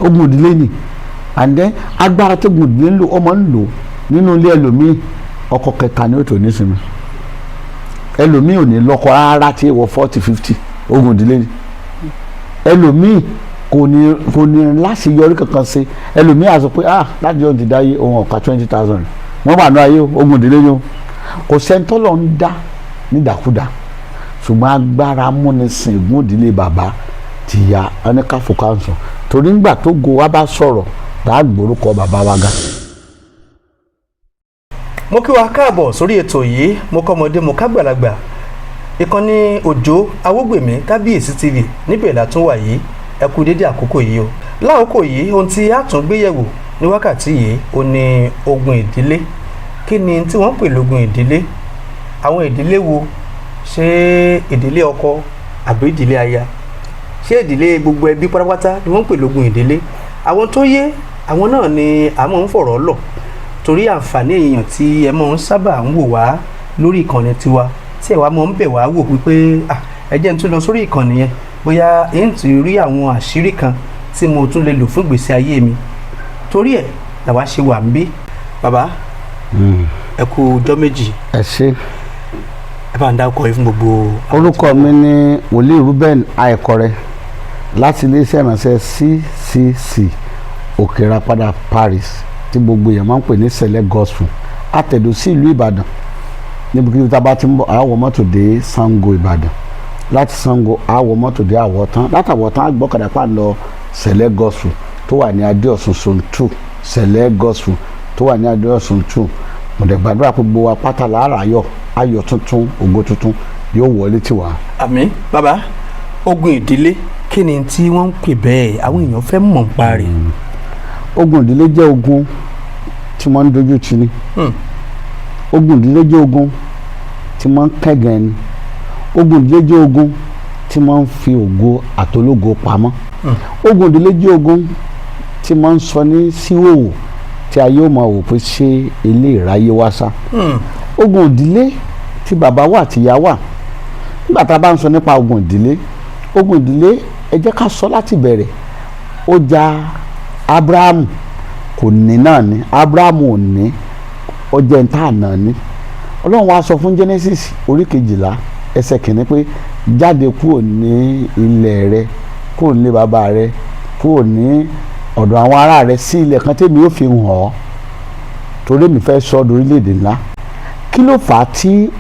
Ogun ìdílé ni. And then agbára tó ogun ìdílé ń lò, ọmọ ń lò nínú ilé ẹlòmíì. Ọkọ kẹta ni ó tó nísìnyí. Ẹlòmíì ò ní lọ́kọ rárá tí wọ 40, 50. Ogun ìdílé ni. Ẹlòmíì kò ní láṣeyọrí kankan ṣe. Ẹlòmíì á sọ pé, "Ah, láti jọ́ ti dáyé, ohun ọ̀ka 20,000." Wọ́n wà ní ayé. Ogun ìdílé ni o. Kò sẹ́ńtọ́lọ̀ ń dá nídàkúdà, ṣùgbọ́n agbára amúnisìn, ègún ìdílé bàbá ti ya ẹnìkàfọ́ káńsọ̀, torí ńgbà tó go wa bá sọ̀rọ̀, tá a gbórúkọ bàbá wa ga. Mo kí wa káàbọ̀ sórí ètò yìí. Mo kọ́mọdé, mo kágbàlagbà. Ìkànnì Òjó Awógbèmí Kábíyèsí TV, níbẹ̀ la tún wà yìí. Ẹ kú dédé àkókò yìí o. Láòkó yìí, ohun tí a tún gbé yẹ̀wò ní wákàtí yìí ó ní ogun ìdílé. Kí ni tí wọ́n pè lógun ìdílé? Àwọn ìdílé wo? Ṣé ìdílé ọkọ àbí ìdílé aya? Ṣé ìdílé gbogbo ẹbí pátápátá ni wọ́n pè lógun ìdílé? Àwọn tó yé àwọn náà ni a máa ń fọ̀rọ̀ lọ̀, torí àǹfààní èèyàn tí ẹ máa ń sábà ń wò wá lórí ìkànnì tiwa, tí ẹ wá máa ń bẹ̀ wá wò wípé, "Ah, ẹ jẹ́ n tún lọ sórí ìkànnì yẹn, bóyá ẹ ń tún rí àwọn àṣírí kan tí mo tún lè lò fún ìgbésí ayé mi." Torí ẹ̀ làwa ṣe wà ń bí. Bàbá, ẹ kú ọjọ́ méjì. Ẹ ṣe. Ẹ bá ń dárúkọ yìí fún gbogbo. Orúkọ mi ni Wòlíì Ruben Àìkọrẹ láti iléeṣẹ́ ìránṣẹ́ CCC Òkèrapadà Parish, tí gbogbo èèyàn máa ń pè ní Sẹ̀lẹ̀ Gospel, àtẹ̀dó sí ìlú Ìbàdàn. Níbi tá a bá ti ń bọ̀, a wọ mọ́tò dé Sango Ìbàdàn. Láti Sango, a wọ mọ́tò dé Àwọ̀tán. Láti Àwọ̀tán, a gbọ́kadà pa lọ Sẹ̀lẹ̀ Gospel tó wà ní Adéọ̀sùn Zone 2. Sẹ̀lẹ̀ Gospel tó wà ní Adéọ̀sùn 2. Mo dẹ̀ gbàdúrà pé gbogbo wa pátá làárà ayọ̀, ayọ̀ tuntun, ògo tuntun yóò wọlé tiwa. Àmín. Bàbá, ogun ìdílé, kí ni tí wọ́n ń pè bẹ́ẹ̀? Àwọn èèyàn fẹ́ mọ̀ nípa rẹ̀. Ogun ìdílé jẹ́ ogun tí wọ́n ń dojú tì ní. Ogun ìdílé jẹ́ ogun tí wọ́n ń kẹ́gàn ẹni. Ogun ìdílé jẹ́ ogun tí wọ́n ń fi ògo àtológo pamọ́. Ogun ìdílé jẹ́ ogun tí wọ́n ń sọ ní síhòòhò, tí ayé ó máa wò pé, ṣé ilé ìráyé wá sá? Ogun ìdílé tí bàbá wà, tìyá wà. Nígbà tá a bá ń sọ nípa ogun ìdílé, ogun ìdílé, ẹ jẹ́ ká sọ láti bẹ̀rẹ̀. Ó ja Abrahamu, kò ní náà ní. Abrahamu ò ní, ó jẹ́ ń tà náà ní. Ọlọ́run wá sọ fún Genesis orí 12 ẹsẹ̀ 1 pé, "Jáde kúrò ní ilẹ̀ rẹ, kúrò nílé bàbá rẹ, kúrò ní ọ̀dọ̀ àwọn ará rẹ, sí ilẹ̀ kan tèmi yóò fi hàn ọ́, torí èmi fẹ́ sọ ọ́ dorílẹ̀-èdè ńlá." Kí ló fà á tí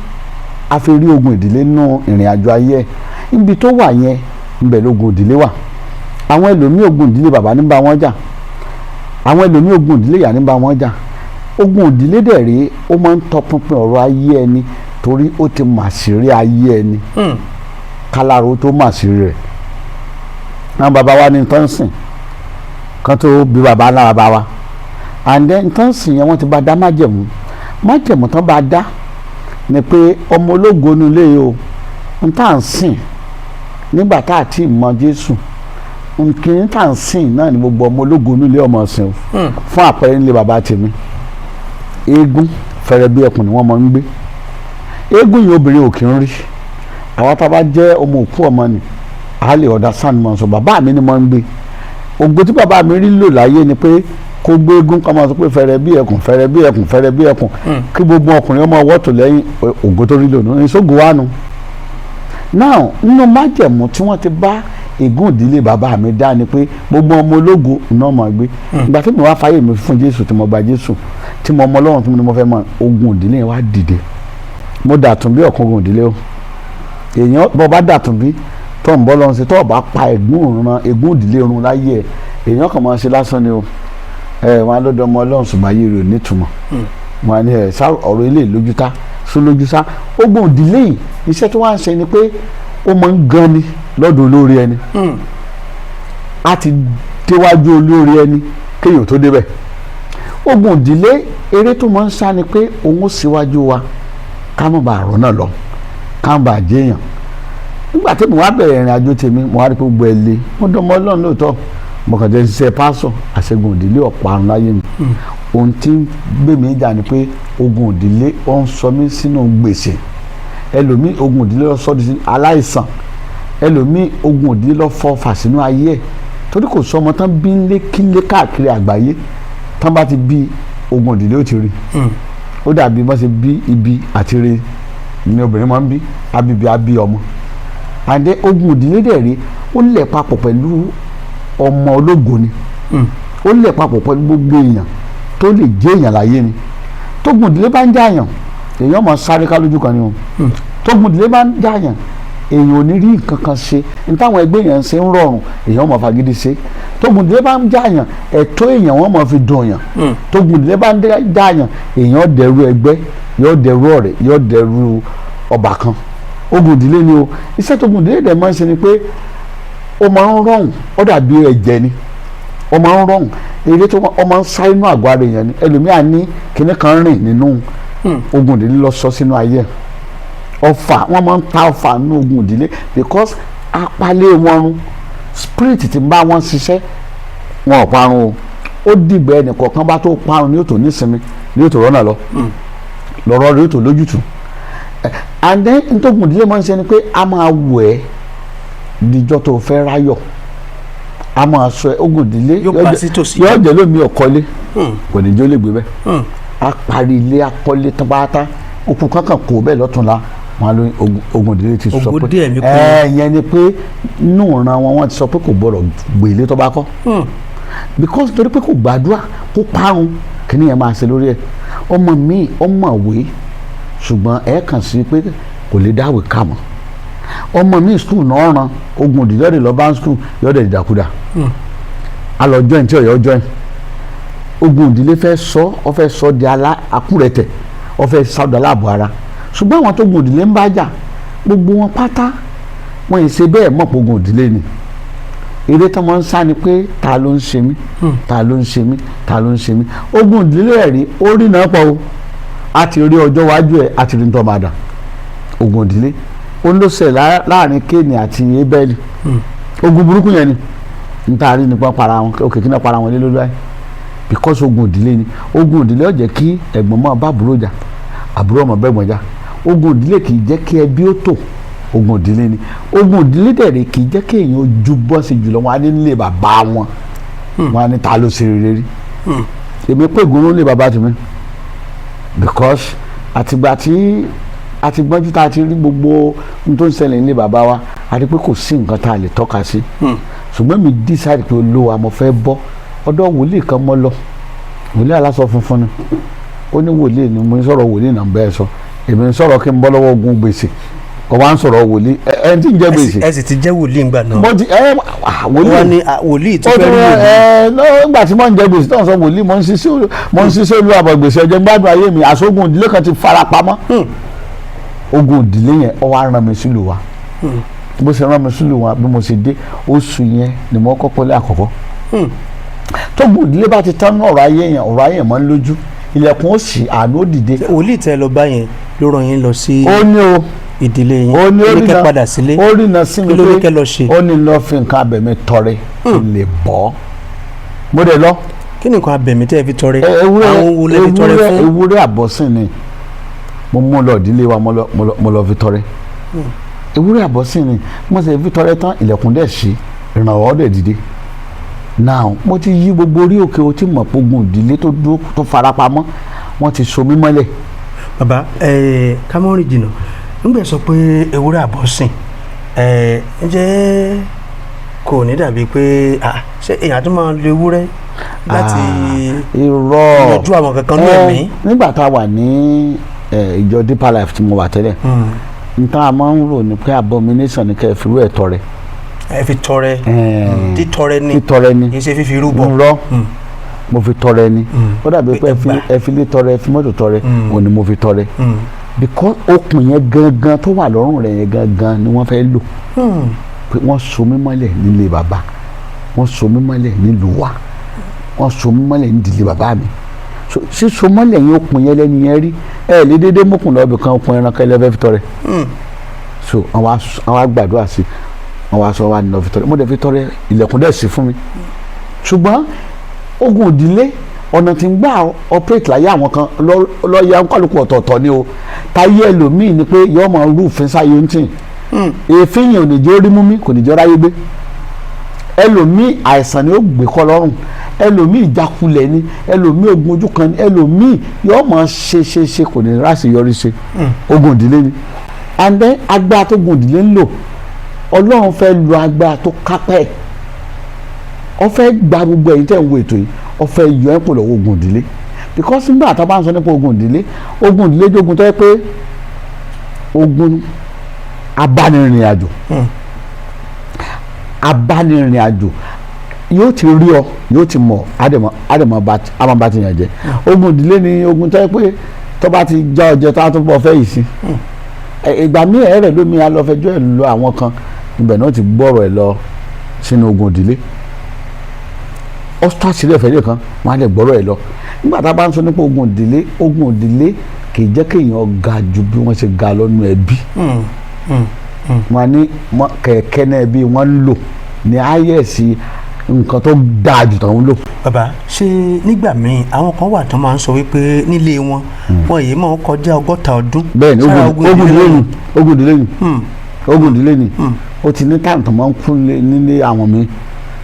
a fi rí ogun ìdílé nínú ìrìn àjò ayé ẹ̀? Níbi tó wà yẹn, níbẹ̀ lógun ìdílé wà. Àwọn ẹlòmíì, ogun ìdílé bàbá ní bá wọn jà. Àwọn ẹlòmíì, ogun ìdílé ìyá ní bá wọn jà. Ogun ìdílé dẹ̀ rí, ó máa ń tọpinpin ọ̀rọ̀ ayé ẹni, torí ó ti mà àṣírí ayé ẹni kálárò tó mà àṣírí rẹ̀. Àwọn bàbá wa ní tán sìn kan tó bí bàbá ńlá bàbá wa, and then tán sìn yẹn, wọ́n ti bá dá májẹ̀mú. Májẹ̀mú tán bá dá ni pé, ọmọ ológo ní ilé yìí o, n tá à ń sìn nígbà tá a ti mọ Jésù, nkíní tá à ń sìn náà ni gbogbo ọmọ ológo ní ilé ọmọ sìn o. Fún àpẹẹrẹ, nílé bàbá tèmi, eégún fẹrẹ bí ẹkùn ni wọ́n máa ń gbé. Eégún yìí, obìnrin ò kí ń rí. Àwọn tá a bá jẹ́ ọmọ òkú ọmọ ni a lè understand mọ̀ sọ. Bàbá mi ni mo ń gbé. Ògo tí bàbá mi rí lò láyé ni pé kó gbé eégún, ká máa sọ pé, "Fẹrẹ bí ẹkùn, fẹrẹ bí ẹkùn, fẹrẹ bí ẹkùn," kí gbogbo ọkùnrin ọmọ wọ́tò lẹ́yìn. Ògo tó rí lò ní ìṣògo wa nu. Now, nínú májẹ̀mú tí wọ́n ti bá ègún ìdílé bàbá mi dá ni pé gbogbo ọmọ ológo náà máa gbé. Ìgbà tí mi wá fàyè mi fún Jésù, tí mo gba Jésù, tí mo mọ Ọlọ́run, tí mo ní mo fẹ́ mọ, ogun ìdílé yẹn wá dìde. Mo dàtún bí ọ̀kan ogun ìdílé o. Èèyàn bọ́ bá dàtún bí tó ń bọ́ lọ́run sí, tó bá pa ègún ìran, ègún ìdílé run láyé ẹ̀, èèyàn kàn máa ṣe lásán ni o. Ẹ wọn á lọ́dọ̀ ọmọ Ọlọ́run, ṣùgbọ́n ayé rẹ̀ ò nítumọ̀. Wọn á ní ẹ sá ọ̀rọ̀ ilé lójútá só lójú sá. Ogun ìdílé yìí, iṣẹ́ tó wá ń ṣe ni pé ó máa ń gan ni lọ́dọ̀ olórí ẹni. A ti déwájú olórí ẹni kéèyàn tó débẹ̀. Ogun ìdílé, eré tó máa ń sá ni pé òun ó síwájú wa ká má bàa rọ́nà lọ, ká má bàa jẹ́yàn. Nígbà tí mo wá bẹ̀rẹ̀ ìrìn àjò tèmi, mo wá rí pé gbogbo ẹ̀ le. Mo dán ọmọ Ọlọ́run lóòótọ́, mo kàn jẹ́ ṣiṣẹ́ pásọ̀. Àṣegun ìdílé ọ̀parun láyé mi. Ohun tí ń gbé mi jà ni pé ogun ìdílé, ó ń sọ mí sínú gbèsè. Ẹlòmíì, ogun ìdílé ló sọ di aláìsàn. Ẹlòmíì, ogun ìdílé ló fọ́ fà sínú ayé ẹ̀. Torí kò sọmọ tán bí ń kílé káàkiri àgbáyé tán bá ti bí ogun ìdílé ó ti rí. Ó dàbí bọ́n ṣe bí ibi àti rí ni obìnrin máa ń bí abibi abi ọmọ. Àdé ogun ìdílé dẹ̀ rí, ó lẹ̀ papọ̀ pẹ̀lú ọmọ ológo ni, ó lẹ̀ papọ̀ pẹ̀lú gbogbo èèyàn tó lè jẹ́ èèyàn láyé ni. Tógun ìdílé bá ń jàyàn, èèyàn máa sáré ká lójú kan ni o. Tógun ìdílé bá ń jàyàn, èèyàn ò ní rí nǹkan kan ṣe. Ní táwọn ẹgbẹ́ èèyàn ṣe ń rọrùn, èèyàn máa fagídí ṣe. Tógun ìdílé bá ń jàyàn, ẹ̀tọ́ èèyàn wọ́n máa fi dùn yàn. Tógun ìdílé bá ń jàyàn, èèyàn dẹrú ẹgbẹ́, yóò dẹrú ọ̀rẹ́, yóò dẹrú ọbàkan. Ogun ìdílé ni o. Iṣẹ́ tógun ìdílé dẹ̀ máa ń ṣe ni pé ó máa ń rọrùn, ó dàbí ẹ̀jẹ̀ ni, ó máa ń rọrùn eré tó ó máa ń sá inú àgọ́ ara èèyàn ni. Ẹlòmíà ní kinní kan rìn nínú ogun ìdílé lọ sọ sínú ayé ẹ̀. Ọfà, wọ́n máa ń ta ọfà nínú ogun ìdílé because apalẹ̀ wọn run, spirit ti ń bá wọn ṣiṣẹ́, wọn ò parun o. Ó dìgbà ẹnìkọ̀ọ̀kan bá tó parun ní òtò nísinmi, ní òtò rọ́nà lọ lọ́rọ́ rí òtò lójútùú. And then ntógun ìdílé máa ń ṣe ni pé a máa wù ẹ́ díjọ́ tó fẹ́ ráyọ̀, a máa sọ ẹ́ ogun ìdílé Yóò bá sí tòsí. yóò jẹ́ lómi ọ̀kọ́lé, kò ní jẹ́ ó lè gbé bẹ́ẹ̀. A parí ilé, akọ́lé tán pátá, okùn kankan kò bẹ́ẹ̀ lọ́túnla wọn ló ogun ìdílé ti sọ Ogun pé díẹ̀ mi kú. ẹ yẹn ni pé nínú ìran wọn, wọ́n ti sọ pé kò gbọdọ̀ gbé ilé tó bá kọ́ because torí pé kò gbàdúrà kó parun. Kíní yẹn máa ṣe lórí ẹ? Ọmọ mi ọmọwé, ṣùgbọ́n ẹ kàn sí pé kò lè dáwé kà mọ́. Ọmọ mi school náà ràn ogun ìdílé rẹ̀ lọ bá ń school, yọ̀dẹ̀ ìdàkudà a lọ join tí ọ̀yọ́ join. Ogun ìdílé fẹ́ sọ ọ, fẹ́ sọ di alá akúrẹ̀tẹ̀, ọ fẹ́ sọdọ̀ aláàbọ̀ ara. Ṣùgbọ́n àwọn tó gun ìdílé ń bá jà, gbogbo wọn pátá wọn ì ṣe bẹ́ẹ̀ mọ̀ pé ogun ìdílé ni. Eré tó máa ń sá ni pé ta ló ń ṣe mí, ta ló ń ṣe mí, ta ló ń ṣe mí. Ogun ìdílé ẹ̀ rí, ó rí náà pọ̀ o. A ti rí ọjọ́ iwájú ẹ̀, a ti rí ní tó máa dà. Ogun ìdílé ó ń lọ ṣẹlẹ̀ láàrin Kéènì àti Ébẹ́lì. Ogun burúkú yẹn ni n ta rí nípa para wọn. Òkè kí náà para wọn lé lórí báyìí because ogun ìdílé ni. Ogun ìdílé ó jẹ́ kí ẹ̀gbọ́n máa bá àbúrò jà, àbúrò máa bẹ́gbọ́n jà. Ogun ìdílé kì í jẹ́ kí ẹbí ó tò. Ogun ìdílé ni. Ogun ìdílé dẹ̀rẹ̀ kì í jẹ́ kí èèyàn ojú bọ́ sí jùlọ. Wọn á ní nílé bàbá wọn, wọn á ní ta ló ṣe rere rí. Èmi pé ìgbóná nílé bàbá tèmi because àtìgbà tí a ti gbọ́njú, tá a ti rí gbogbo ohun tó ń ṣẹlẹ̀ nílé bàbá wa, a rí pé kò sí nǹkan tá a lè tọ́ka sí. Ṣùgbọ́n mi decide pé Olúwa, mo fẹ́ bọ́. Ọ̀dọ̀ wòlíì kan mọ́ lọ, wòlíì aláṣọ funfun ni. Ó ní wòlíì ni mo ń sọ̀rọ̀, wòlíì náà ń bẹ́ẹ̀ sọ. Èmi ń sọ̀rọ̀ kí n bọ́ lọ́wọ́ ogun gbèsè, kò wá ń sọ̀rọ̀ wòlíì ẹ tí ń jẹ́ gbèsè. Ẹ sì ti jẹ́ wòlíì ńgbà náà? Mo ti ẹ wòlíì. Wọ́n ní wòlíì tó ó fẹ́ tún rí wòlíì. Ẹ nígbà tí mo ń jẹ gbèsè tó ń sọ wòlíì, mo ń ṣiṣẹ́ olú àbọ̀ gbèsè ọjọ́ gbádùn ayé mi. Àṣogun ìdílé kan ti fara pamọ́. Ogun ìdílé yẹn, ó wá rán mi sílùú wa. Bó ṣe rán mi sílùú wa, bí mo ṣe dé, oṣù yẹn ni mo kọ́ pọ́lẹ́ àkọ́kọ́. Tógun ìdílé bá ti tán ní ọ̀rọ̀ ayé yẹn, ọ̀rọ̀ ayé yẹn máa ń lójú, ilẹ̀kùn ó sì, àánú ó dìde. Wòlíì tẹ́ lọ bá yẹn ló rán yín lọ sí Ó ní o. ìdílé yín? Ó ní, ó ní rí kẹ́ na padà sílé? Ó rí na sí mi. Kí ló ní pé kẹ́ lọ ṣe? Ó ní lọ fi nǹkan abẹ̀mí tọrẹ kí n lè bọ́. Mo dẹ̀ lọ. Kí ni nǹkan abẹ̀mí tẹ́ ẹ fi tọrẹ? Ewúrẹ́. Àwọn wo lẹ fi tọrẹ Ewúrẹ́. fún? Ewúrẹ́ àbọ̀sìn ni mo mú lọ ìdílé wa. Mo lọ fi tọrẹ. Ewúrẹ́ àbọ̀sìn ni mo sì fi tọrẹ tán, ilẹ̀kùn dẹ̀ ṣí, ìrànwọ́ dẹ̀ dìde. Now mo ti yí gbogbo orí òkè o tí mọ̀ pé ogun ìdílé tó dúró tó farapamọ́, wọ́n ti so mí mọ́lẹ̀. Bàbá ẹ, kámọ́rìn jìnnà nígbà sọ pé ewúrẹ́ àbọ̀sìn ẹ, ǹjẹ́ kò ní dàbí pé ṣé èèyàn tó máa lo ewúrẹ́ láti Irọ́. yanjú àwọn kankan ní ẹ̀mí? Nígbà tá a wà ní ìjọ Deeper Life tí mo wà tẹ́lẹ̀, n tá a máa ń rò ní pé abomination ni kẹ́ ẹ fi rú ẹ̀ tọrẹ. Ẹ fi tọrẹ, títọrẹ ni? Títọrẹ ni. Kì í ṣe fífi rúbọ? Rọ mo fi tọrẹ ni. Ó dàbí pé ẹ fi lé tọrẹ, ẹ fi mọ́tò tọrẹ, òun ni mo fi tọrẹ because okùn yẹn gangan tó wà lọ́rùn rẹ̀ yẹn gangan ni wọ́n fẹ́ lò pé wọ́n so mí mọ́lẹ̀ nílé bàbá, wọ́n so mí mọ́lẹ̀ nílùú wa, wọ́n so mí mọ́lẹ̀ nídìílé bàbá mi. So síso mọ́lẹ̀ yẹn, okùn yẹn lẹ́ni yẹn rí ẹ lè dédé mọ́kùn lọ́bì kan, okùn ẹran kẹlẹ́ fẹ́ fi tọrẹ. So àwọn á gbàdúrà sí, àwọn aṣọ wa ní lọ fi tọrẹ. Mo dẹ̀ fi tọrẹ, ilẹ̀kùn dẹ̀ sí fún mi. Ṣùgbọ́n ogun ìdílé, ọ̀nà tí ń gbà operate láyé àwọn kan lọ́ọ́yà kálukú ọ̀tọ̀ọ̀tọ̀ ni o. Táyé ẹlòmíì ni pé yọ́ọ́ máa rúfin sáyé ń tì, èéfín yẹn ò ní jẹ́ orí mú mi, kò ní jẹ́ ráyé gbé. Ẹlòmíì àìsàn ni ó gbé kọ́ lọ́rùn, ẹlòmíì ìjákulẹ̀ ni, ẹlòmíì ogun ojú kan ni, ẹlòmíì yóò mọ̀ ṣe ṣe ṣe, kò ní ráṣì yọrí ṣe. Ogun ìdílé ni. And then agbára tó gun ìdílé ń lò, Ọlọ́run fẹ́ lo agbára tó kápẹ́ ẹ̀. Ó fẹ́ gba gbogbo ẹ̀yin tẹ́ ń wo ètò yìí, ó fẹ́ yọ ẹ́ pò lọ́wọ́ ogun ìdílé, because nígbà tá a bá ń sọ nípa ogun ìdílé, ogun ìdílé jogun tó yẹ pé ogun abánirìnrìn àjò. Abánirìnrìn àjò yóò ti rí ọ, yóò ti mọ̀, àdèmọ̀ àdèmọ̀ bá àmọ̀ bá ti yàn jẹ. Ogun ìdílé ni ogun tó yẹ pé tó bá ti já ọjọ́ tó á tún bọ̀ fẹ́ yìí sí. Ìgbà míì ẹ̀rẹ̀ lómi alọ́fẹjọ́ ẹ̀ lọ àwọn kan, ibẹ̀ náà ti gbọ́rọ̀ ẹ̀ lọ sínú ogun ìdílé. Ó tó àṣírí ẹ̀fẹ̀ nìkan, wọ́n á lè gbọ́rọ̀ ẹ̀ lọ. Nígbà tá a bá ń sọ nípa ogun ìdílé, ogun ìdílé kì í jẹ́ kéèyàn ga ju bí wọ́n ṣe ga lọ́nu ẹbí. Wọ́n ní kẹ̀kẹ́ náà ẹbí wọ́n ń lò ní ayẹ̀sí nǹkan tó dáa jù tán ń lò. Bàbá, ṣé nígbà míì àwọn kan wà tó máa ń sọ wípé nílé wọn, wọn yìí máa ń kọjá 60 ọdún? Bẹ́ẹ̀ ni. Sára ogun ìdílé ni, ogun ìdílé ni. Ogun ìdílé ni. Ó ti ní time tó máa ń kú nílé àwọn mi,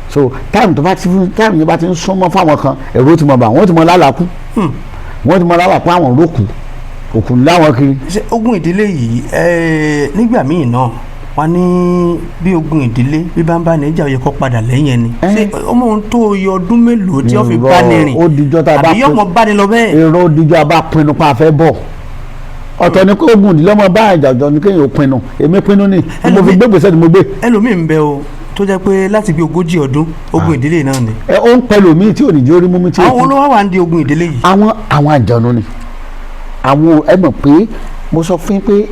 so time tó bá ti fún time yẹn bá ti ń súnmọ́ fáwọn kan, ẹ̀rọ ti mọ̀ bá wọ́n, ti mọ̀ lálàkú, wọ́n ti mọ̀ lálàkú, àwọn rókù òkú láwọn kiri. Ṣé ogun ìdílé yìí, nígbà míì náà wọ́n ní bí ogun ìdílé bí bá ń bá ní ìjà, ó yẹ kó padà lẹ́yìn ẹni? Ṣé ọmọ ohun tó yọ ọdún mélòó tí wọ́n fi bá ní rìn Ó dijọ́ tá a bá àbí yọmọ bá ní lọ bẹ́ẹ̀? Èrò dijọ́ a bá pinnu pa fẹ́ bọ̀. Ọ̀tọ̀ ni kó ogun ìdílé ọmọ bá ìjà, ọ̀tọ̀ ni kéèyàn ó pinnu. Èmi pinnu ni mo fi gbé gbèsè ni mo gbé. Ẹlòmíì ń bẹ o tó jẹ́ pé láti bí 40 ọdún, ogun ìdílé náà ni. Ẹ ó ń pẹ̀lú mi tí ò ní jẹ́ orí mú mi tí ò Àwọn olówó wà ń di ogun ìdílé yìí? Àwọn àjọ̀nú ni àwọn. Ẹ mọ̀ pé mo sọ fún yín pé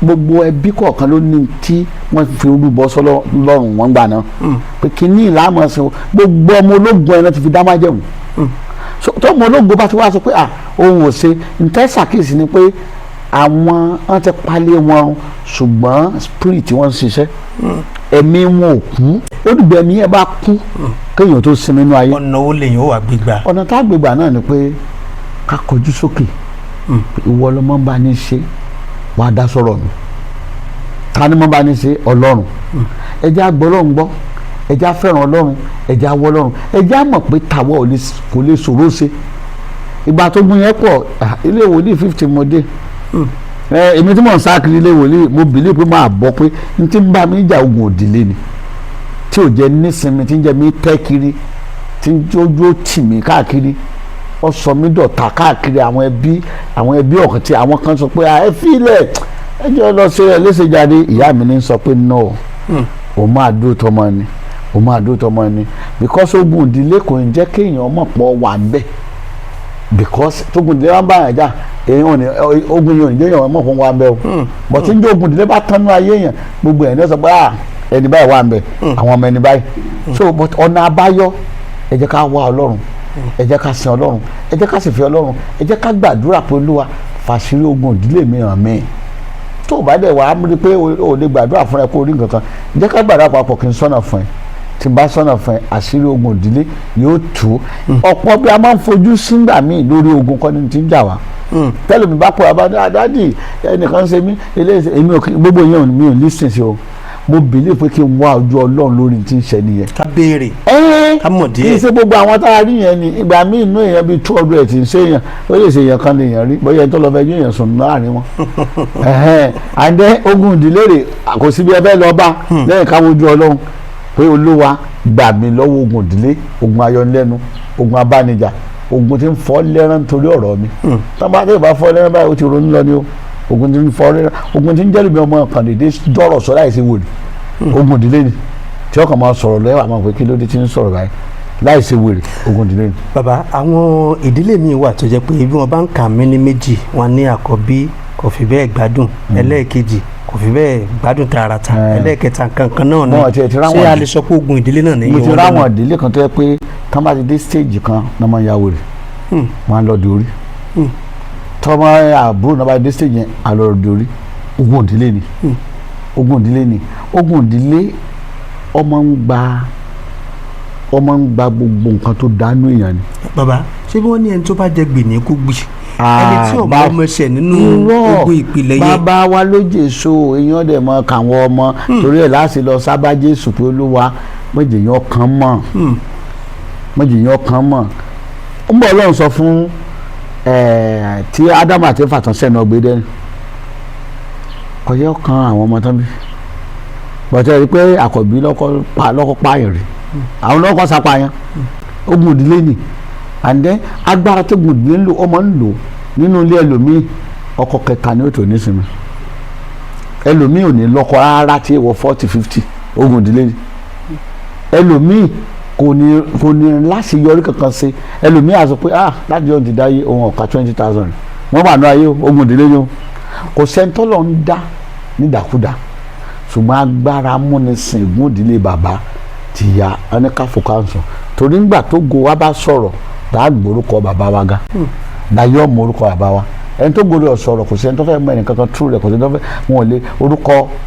gbogbo ẹbí kọ̀ọ̀kan ló ní tí wọ́n fi rúbọ sọ́lọ́ lọ́rùn wọn gbà náà pé kínní ìlànà ṣe o. Gbogbo ọmọ ológun ẹ̀ náà ti fi dá májẹ̀mú. So tó ọmọ ológun bá ti wá sọ pé à òun ò ṣe ntẹ́, ṣàkíyèsí ni pé àwọn wọn ti palẹ̀ wọn, ṣùgbọ́n spirit wọn ń ṣiṣẹ́, ẹ̀mí wọn ò kú. Ó dìgbà ẹ̀mí yẹn bá kú kéèyàn tó sinmi inú ayé. Ọ̀nà wo lèyìn ó wà gbígbà? Ọ̀nà tá a gbégbà náà ni pé ká kọjú sókè. Ìwọ ló máa ń bá ní ṣe, wàá dá sọ̀rọ̀ mi. Ta ni máa ń bá ní ṣe? Ọlọ́run. Ẹ jẹ́ á gbọ́ Ọlọ́run gbọ́, ẹ jẹ́ á fẹ́ràn Ọlọ́run, ẹ jẹ́ á wọ́ Ọlọ́run, ẹ jẹ́ á mọ̀ pé tàwa kò lè ṣòro ṣe. Ìgbà tó gún yẹn pọ̀, ilé wòlíì 50 mo dé. Ẹ èmi tí mò ń sá kiri ilé wòlíì, mo believe pé máa bọ́ pé n tí ń bá mi jà, ogun òdìlé ni tí ò jẹ́ nísinmi, tí ń jẹ́ mi tẹ́ kiri, tí ń jójú ó tì mí káàkiri, ó sọ mí dọ̀tá káàkiri àwọn ẹbí ọ̀kan tí àwọn kan sọ pé, "Ah, ẹ fílẹ̀, ẹ jẹ́ lọ ṣe rẹ̀ léṣe jáde." Ìyá mi ní sọ pé no, òun máa dúró tọmọ ni, òun máa dúró tọmọ ni, because ogun ìdílé kò ń jẹ́ kéèyàn mọ̀ pọ̀ wà ń bẹ̀, because tógun ìdílé bá ń bá yàn jà, èèyàn ò ní ogun yìí ò ní jẹ́ èèyàn mọ̀ fún wa ń bẹ̀ o. But tí ń jẹ́ ogun ìdílé bá tánú ayé èèyàn, gbogbo ẹ̀ ní sọ pé, ah, ẹni báyìí wà ń bẹ̀, àwọn ọmọ ẹni báyìí. So but ọ̀nà àbáyọ, ẹ jẹ́ ká wá Ọlọ́run, ẹ jẹ́ ká sin Ọlọ́run, ẹ jẹ́ ká sì fi Ọlọ́run, ẹ jẹ́ ká gbàdúrà pé Olúwa, fàṣírí ogun ìdílé mi hàn mí. Tó o bá dẹ̀ wá rí pé o lè gbàdúrà fúnra ẹ kó o rí nǹkan kan, jẹ́ ká gbàdúrà papọ̀ kí n sọ́nà fún ẹ. Tí n bá sọ́nà fún ẹ, àṣírí ogun ìdílé yóò tú. Ọ̀pọ̀ bí a máa ń fojú sígbà míì lórí ogun kọ́ ni ti ń jà wá. Tẹ́lẹ̀ mi bá pọ̀ abá daddy, ẹnìkan ṣe mí eléyìí, èmi ò gbogbo yẹn mi ò listen sí o. Mo believe pé kí n wá ojú Ọlọ́run lórí tí ń ṣe nìyẹn. Ká béèrè, ká mọ̀ kì í díẹ̀. ṣe gbogbo àwọn tá a rí yẹn ni. Ìgbà míì inú èèyàn bíi 200 tí ń ṣe èèyàn, ó lè ṣe èèyàn kan lè yàn rí, bóyá ẹni tó lọ fẹ́ yóò yàn sùn láàrin wọn. And then ogun ìdílé rè, kò síbi ẹ fẹ́ lọ bá lẹ́yìn káwọn ojú Ọlọ́run pé Olúwa, gbà mí lọ́wọ́ ogun ìdílé, ogun ayọnilẹ́nu, ogun abánijà, ogun tí ń fọ́ lẹ́rán nítorí ọ̀rọ̀ mi. Tọ́ba tí ò bá fọ́ lẹ́rán báyìí, ó ti ronú lọ ni o. Ogun tí ń fọ́ lẹ́rán, ogun tí ń jẹ́rìí mi, ọmọ kan dédé dọ́rọ̀ sọ láì ṣe wòlíì, ogun ìdílé ni, tí ọkàn máa sọ̀rọ̀ lẹ́wà máa pé kí ló dé tí ń sọ̀rọ̀ báyìí láì ṣe wèrè, ogun ìdílé ni. Bàbá, àwọn ìdílé mi wà tó jẹ́ pé bí wọ́n bá ń kà mí ní méjì, wọn ní àkọ́bí kò fi bẹ́ẹ̀ gbádùn, ẹlẹ́ẹ̀kejì kò fi bẹ́ẹ̀ gbádùn tààràtà, ẹlẹ́ẹ̀kẹta kankan náà ni. Wọn ti ráwọn Ṣé a lè sọ pé ogun ìdílé náà ní Mo ti wọn ráwọn lẹ́nu? ìdílé kan tó yẹ pé tán bá ti dé stage kan náà máa ń ya wèrè, wọn á lọ di orí. Tọ́mọ àbúrò náà bá dé stage yẹn, á lọ di orí. Ogun ìdílé ni, ogun ìdílé ni. Ogun ìdílé, ọmọ ń gba gbogbo nǹkan tó dánú èèyàn ni. Bàbá, ṣé bí wọ́n ní ẹni tó bá jẹ gbì ní kú gbì, ẹni tí ò bá ọmọ ẹsẹ̀ nínú Irọ́. ogun ìpìlẹ̀ yẹn? Bàbá wa ló jèso, èèyàn dẹ̀ mọ káwọn ọmọ torí ẹ̀ láti lọ sábà Jésù pé Olúwa Méjì yẹn ọkàn mọ̀, méjì yẹn ọkàn mọ̀. Ń bọ̀ Ọlọ́run sọ fún tí Ádámù àti Éfà tán sẹ́nu ọgbẹ́dẹ́ kò yẹ ọkàn àwọn ọmọ tán bí bọ̀tẹ́ rí pé àkọ́bí lọ́kọ́ pààyàn rí, àwọn lọ́kọ́ sapààyàn. Ogun ìdílé ni. And then agbára tó ogun ìdílé ń lò, ọmọ ń lò nínú ilé ẹlòmíì. Ọkọ kẹta ni ó tó nísìnyí, ẹlòmíì ò ní lọ́kọ rárá tí wọ 40, 50. Ogun ìdílé ni. Ẹlòmíì kò ní láṣeyọrí kankan ṣe. Ẹlòmíì á sọ pé, ah, láti yọ̀ ti dáyé òun ọ̀ka 20,000 wọ́n bá nù ayé. Ogun ìdílé ni o. Kò sẹ́ńtọ́lọ̀ ń dá nídàkúdà, ṣùgbọ́n agbára amúnisìn ègún ìdílé bàbá tìyá ẹnìkàfò káńsọ̀, torí ńgbà tó go wa bá sọ̀rọ̀ tá a gbórúkọ bàbá wa ga láyé ọmọ orúkọ bàbá wa. Ẹni tó gorí ọ̀sọ̀rọ̀, kò sẹ́ni tó fẹ́ mọ ẹnìkankan tú rẹ̀, kò sẹ́ni tó fẹ́ wọn ò lè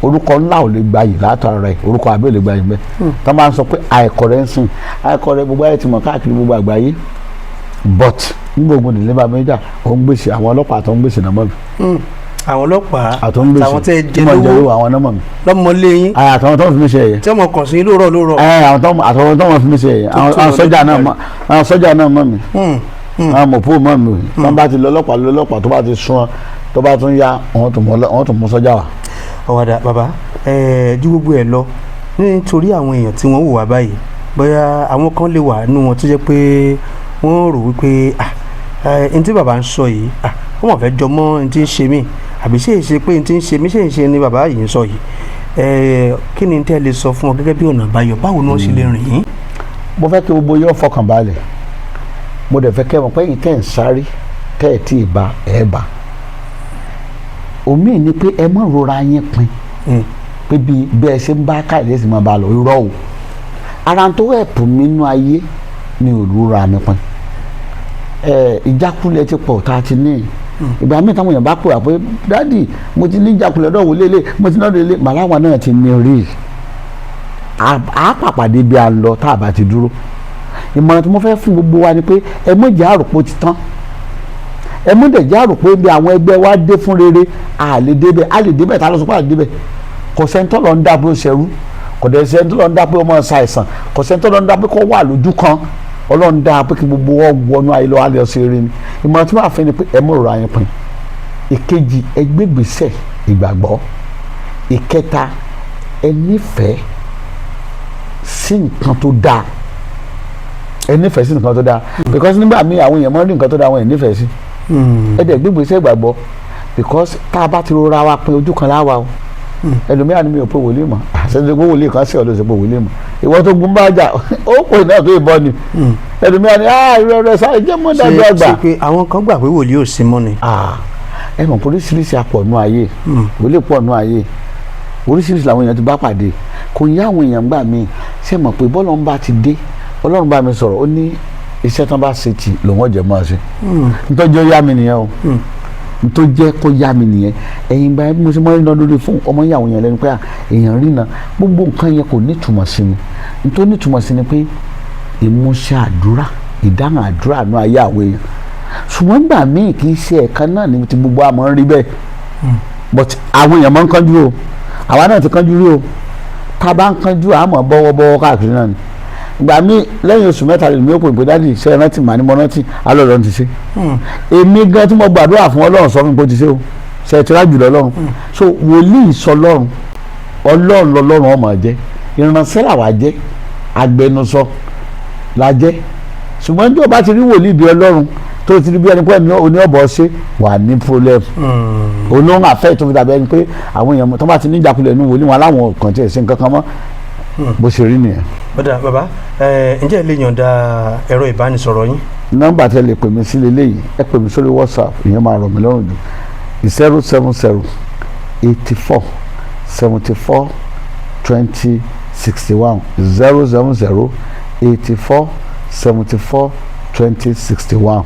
orúkọ ńlá ò lè gbayì látara rẹ̀, orúkọ àbẹ́ ò lè gbayì bẹ́ẹ̀. Tó máa ń sọ pé àìkọ̀rẹ́ ń sìn àìkọ̀rẹ́, gbogbo ayé ti mọ̀ káàkiri gbogbo àgbáyé. But nígbà ogun ìdílé bá méjà, ó ń gbèsè, àwọn ọlọ́pàá tó ń gbèsè náà mọ̀ mi. Àwọn ọlọ́pàá? Àtọ́ ń gbèsè. Àtàwọn tẹ́ ẹ tí jẹ mo jẹ lówó? owó, àwọn náà mọ̀ mi. Lọ́mọlé yín? Àtàwọn tó ń fi mí ṣe ẹ̀yẹ. Tí ọmọ kàn sí lóòrọ̀ lóòrọ̀? Àtàwọn tó ń fi mí ṣe ẹ̀yẹ. Tó àwọn tún sọ́jà lọ náà lójú. mọ̀, àwọn sọ́jà náà mọ̀ mi, àwọn mọ̀pó mọ̀ mi. Tó bá ti lọ ọlọ́pàá, lọ ọlọ́pàá, tó bá ti sún ọ, tó bá tún yá, wọ́n tún mú sọ́jà wá. Ọ̀wàdà bàbá, ju gbogbo ẹ̀ lọ, nítorí àwọn èèyàn tí wọ́n wò wá báyìí, bóyá àwọn kan lè wà nínú wọn tó jẹ́ pé wọ́n rò wípé, ah, n tí bàbá ń sọ yìí, ah, wọ́n mọ̀ fẹ́ jọ mọ́ n tí ń ṣe mí, àbí ṣé ìṣe pé n tí ń ṣe mí, ṣé ìṣe ni bàbá yìí ń sọ yìí, kí ni tẹ́ lè sọ fún wọn gẹ́gẹ́ bí ọ̀nà àbáyọ? Báwo ni wọ́n ṣe lè rìn yín? Mo fẹ́ kí gbogbo yóò fọkàn balẹ̀. Mo dẹ̀ fẹ́ kẹ́ mọ̀ pé ẹ̀yin tẹ́ ń sáré, tẹ́ ẹ̀ tí ì bá ẹ̀ bá omi ni pé ẹ má rora yín pin pé bí bẹ́ẹ̀ ṣe ń bá káyọ̀dé sì máa bá a lọ. Irọ́ o. Ara tó ẹ̀pù mi nínú ayé mi ò rora mi pin. Ìjákulẹ̀ ti pọ̀ tá a ti ní. Ìgbà míì táwọn èèyàn bá pè wá pé, "Daddy, mo ti ní ìjákulẹ̀ ọ̀dọ̀ wò lélẹ̀, mo ti náà lélẹ̀," màláwa náà ti ní rí a pàpàdé bí a lọ tá a bá ti dúró. Ìmọ̀ràn tí mo fẹ́ fún gbogbo wa ni pé ẹ mọ̀ jẹ́ àròpọ̀ ti tán, ẹ mọ̀ dẹ̀ jẹ́ àròpọ̀ bí àwọn ẹgbẹ́ wa dé fún rere, a lè débẹ̀, a lè débẹ̀. Tá a lọ sọ pé a lè débẹ̀? Kò sẹ́ńtọ́ lọ ń dá pé ó ṣẹrú, kò dẹ̀ sẹ́ńtọ́ lọ ń dá pé ó máa ṣàìsàn, kò sẹ́ńtọ́ lọ ń dá pé kó wà lójú kan. Ọlọ́run dá pé kí gbogbo wọn wọnú ayé lọ́wọ́ alẹ́ ọ̀sẹ̀ rere ni. Ìmọ̀ràn tí wọ́n fẹ́ ni pé ẹ mọ̀ rọra yẹn pin. Ìkejì, ẹ gbégbèsè ìgbàgbọ́. Ìkẹta, ẹ nífẹ̀ẹ́ sí nǹkan tó dáa, ẹ nífẹ̀ẹ́ sí nǹkan tó dáa, because nígbà míì àwọn èèyàn máa ń rí nǹkan tó dáa, àwọn èèyàn nífẹ̀ẹ́ sí. Ẹ dẹ̀ gbégbèsè ìgbàgbọ́, because tá a bá ti rọra wa pin, ojú kan láwa o. Ẹlòmíràn ni mi ò pé wòlíì mọ́. Àṣẹ pé wòlíì kan sí ọ ló ṣe pé wòlíì mọ́. Ìwọ tó gun bá jà, ó pè náà tó ìbọn ni. Ẹlòmíràn ni, ah, irọ́ rẹ sáré jẹ́ mọ́ dájú àgbà. Ṣe pé àwọn kan gbà pé wòlíì ò sí mọ́ ni? Ah, ẹ mọ̀ pé oríṣiríṣi apọ̀ nù ayé, wòlíì pọ̀ nù ayé, oríṣiríṣi làwọn èèyàn ti bá pàdé. Kò yá àwọn èèyàn gbà mí. Ṣe mọ̀ pé bọ́lá ń bá ti dé, Ọlọ́run bá mi sọ̀rọ̀, ó ní iṣẹ́ tán bá ṣe tì lòun ọ̀jẹ̀ máa ṣe. Nítorí ó yá mi nìyẹn o, nítorí jẹ́ kó yá mi nìyẹn. Ẹ̀yin gba bí mo ṣe máa ń rí lórí fún ọmọ yà àwọn èèyàn lẹ́nu pé èèyàn rí na gbogbo nǹkan yẹn kò ní ìtumọ̀ sí mi. Nítorí ní ìtumọ̀ sí ni pé ìmúṣẹ àdúrà, ìdáhùn àdúrà nú ayé àwọn èèyàn. Ṣùgbọ́n gbà míì, kì í ṣe ẹ̀kan náà ní ti gbogbo àmọ́ ń rí bẹ́ẹ̀, but àwọn èèyàn máa ń kánjú o. Àwa náà ti kánjú rí o. Tá a bá ń kánjú, àmọ́ bọ́wọ́ bọ́wọ́ káàkiri náà ni. Ìgbà míì, lẹ́yìn oṣù 3 lèmi ó pè pé, "Daddy, ṣe é rántí?" Màá ní mo rántí. Alọ́ọ̀lọ́ ti ṣe. Èmi gan tí mo gbàdúrà fún, Ọlọ́run sọ fún mi pé ó ti ṣe o. Ṣe é tura jùlọ Ọlọ́run? So wòlíì sọ Ọlọ́run, Ọlọ́run lọ́lọ́run ọmọ jẹ́. Ìránṣẹ́ làwa jẹ́, agbẹnusọ la jẹ́. Ṣùgbọ́n tí o bá ti rí wòlíì bí Ọlọ́run, tó ti rí bí ẹni pé ẹni oní ọ̀bọ̀ ṣe wà ní problem, olóhùn àfẹ́ tó fi dàbí ẹni pé àwọn èèyàn tó bá ti ní ìjákulẹ̀ inú wòlíì wọn aláwọn kan tiẹ̀ ṣe nǹkan kan mọ́. Bó ṣe rí nìyẹn. Bọ́dà bàbá, ǹjẹ́ ẹ lè yọ̀ǹda ẹ̀rọ ìbánisọ̀rọ̀ yín? Nọ́mbà tẹ́ lè pè mí sí leléyìí. Ẹ pè mí sórí WhatsApp, ìyẹn máa rọ̀ mí lọ́rùn jù: 070 84 74 20 61, 070 84 74 20 61.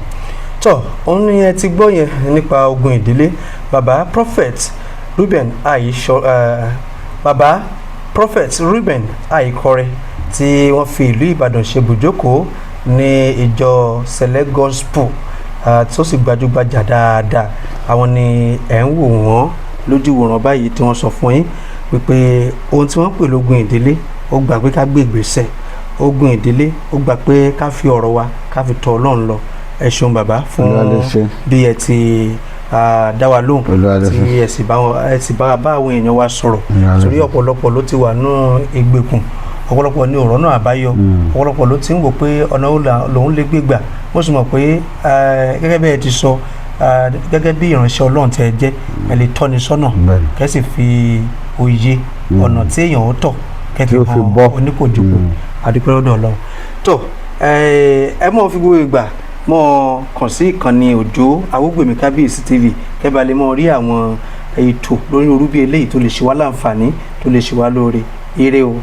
Tọ́ òun ni ẹ ti gbọ́ yẹn nípa ogun ìdílé. Bàbá Prophet Reuben Àìṣọ, bàbá Prophet Reuben Àìkọrẹ, tí wọ́n fi ìlú Ìbàdàn ṣe bùjókòó ní ìjọ Sẹ̀lẹ̀ Gospel, tó sì gbajúgbajà dáadáa, àwọn ni ẹ̀ ń wò wọ́n lójú wòran báyìí, tí wọ́n sọ fún yín wípé ohun tí wọ́n pè lógun ìdílé. Ó gbà pé ká gbé ìgbésẹ̀. Ogun ìdílé, ó gbà pé ká fi ọ̀rọ̀ wa, ká fi tọ̀ Ọlọ́run lọ. Ẹ ṣeun, bàbá, fún Olúwa ló ṣe. bí ẹ ti dá wa lóhùn, Olúwa ló tí ṣe. ẹ sì bá wọn, ẹ sì bá àwọn èèyàn wa sọ̀rọ̀, Olúwa ló torí ṣe. ọ̀pọ̀lọpọ̀ ló ti wà nù ìgbèkùn, ọ̀pọ̀lọpọ̀ ní ọ̀rọ̀ náà àbáyọ, ọ̀pọ̀lọpọ̀ ló ti ń wò pé ọ̀nà wo lòun lè gbé gbà. Mo sì mọ̀ pé gẹ́gẹ́ bí ẹ ti sọ, gẹ́gẹ́ bí ìránṣẹ́ Ọlọ́run tẹ́ ẹ jẹ́, ẹ lè tọ́ni sọ́nà, kẹ́ sì fi òye ọ̀nà tí èèyàn ó tọ̀ kẹ́ Tí fi ó fi hàn bọ́. oníkòjúkò. Àdúpẹ́ lọ́dọ̀ Ọlọ́run. Tó ẹ mọ̀ fi gbogbo ìgbà mọ̀ kàn sí ìkànnì Òjó Awógbèmí Kábíyèsí TV, kẹ́ bá lè mọ̀ rí àwọn ètò lórí orúbí eléyìí tó lè ṣe wá láǹfààní, tó lè ṣe wá lóore. Ire o.